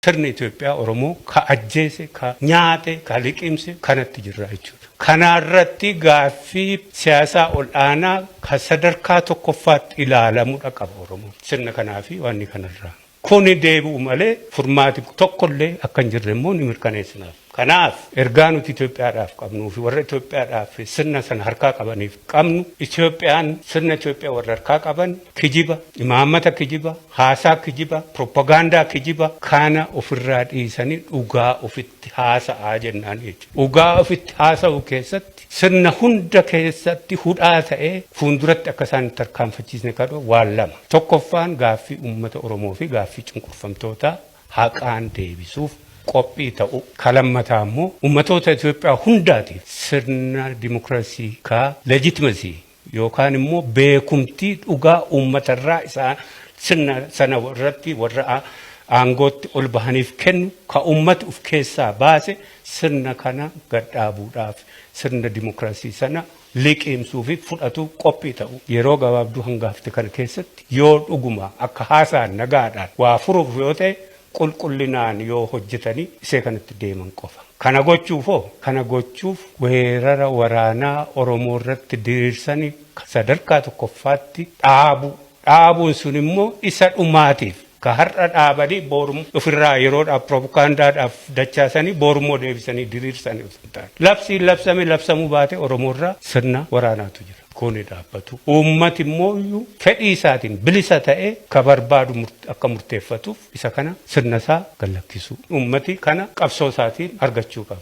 Sirni Itoophiyaa Oromoo ka ajjeese, ka nyaate, ka liqimse kanatti jirra jechuudha. Kanarratti gaaffii siyaasaa ol'aanaa ka sadarkaa tokkoffaatti ilaalamudha qaba Oromoon. Sirna kanaa fi wanni kanarraa. Kuni deebi'u malee furmaati tokkollee akka hin jirre immoo ni mirkaneessinaaf. Kanaaf ergaa nuti Itoophiyaadhaaf qabnuu fi warra Itoophiyaadhaaf sirna sana harkaa qabaniif qabnu, Itoophiyaan sirna Itoophiyaa warra harkaa qaban kijiba, imaammata kijiba, haasaa kijiba, propagaandaa kijiba kana ofirraa dhiisanii dhugaa ofitti haasa'aa jennaan jechuudha. Dhugaa ofitti haasa'uu keessatti sirna hunda keessatti hudhaa ta'ee fuulduratti akka isaan hin tarkaanfachiisne kadhu waan lama. Tokkoffaan gaaffii uummata Oromoo fi gaaffii cunqurfamtootaa haqaan deebisuuf qophii ta'u. Ka lammataa immoo uummatoota Itoophiyaa hundaatiif sirna dimokiraasii ka legitimacy yookaan immoo beekumtii dhugaa uummatarraa isaa sirna sana irratti warra aangootti ol bahaniif kennu ka uummati of keessaa baase sirna kana gadhaabuudhaaf sirna dimokiraasii sana liqimsuu fi fudhatu qophii ta'u. Yeroo gabaabduu hanga hafte kana keessatti yoo dhuguma akka haasaan nagaadhaan waa furuuf yoo ta'e, qulqullinaan yoo hojjetanii isee kanatti deeman qofa. Kana gochuufoo kana gochuuf weerara waraanaa Oromoo irratti diriirsanii sadarkaa tokkoffaatti dhaabu. Dhaabuun sun immoo isa dhumaatiif ka har'a dhaabanii boru ofirraa yeroodhaaf propagaandaadhaaf dachaasanii borummoo deebisanii diriirsanii osoo hin taane. Labsiin labsame labsamuu baate Oromoo irraa sirna waraanaatu jira. Kuni dhaabbatu. Uummati immoo iyyuu fedhii isaatiin bilisa ta'ee ka barbaadu akka murteeffatuuf isa kana sirna isaa gad lakkisuu. Uummati kana qabsoo isaatiin argachuu qaba.